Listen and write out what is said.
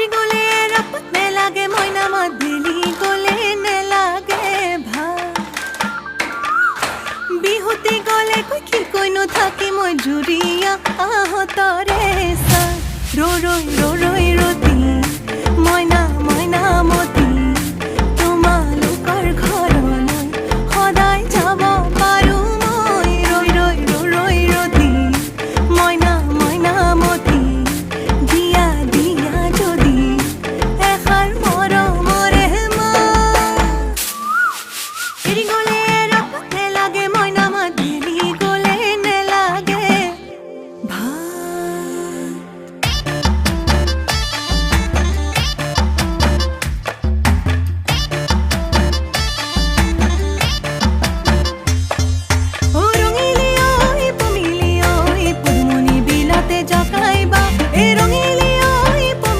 এৰি গ'লে এৰাপাত নেলাগে, মইনা মাত বেলি গ'লে নেলাগে ভাল। বিহুতি গ'লে কৈ কি কৈনো থাকি মই জুৰীয়া আহঁতৰে ছাঁ। ৰৈ ৰৈ ৰৈ ৰৈ।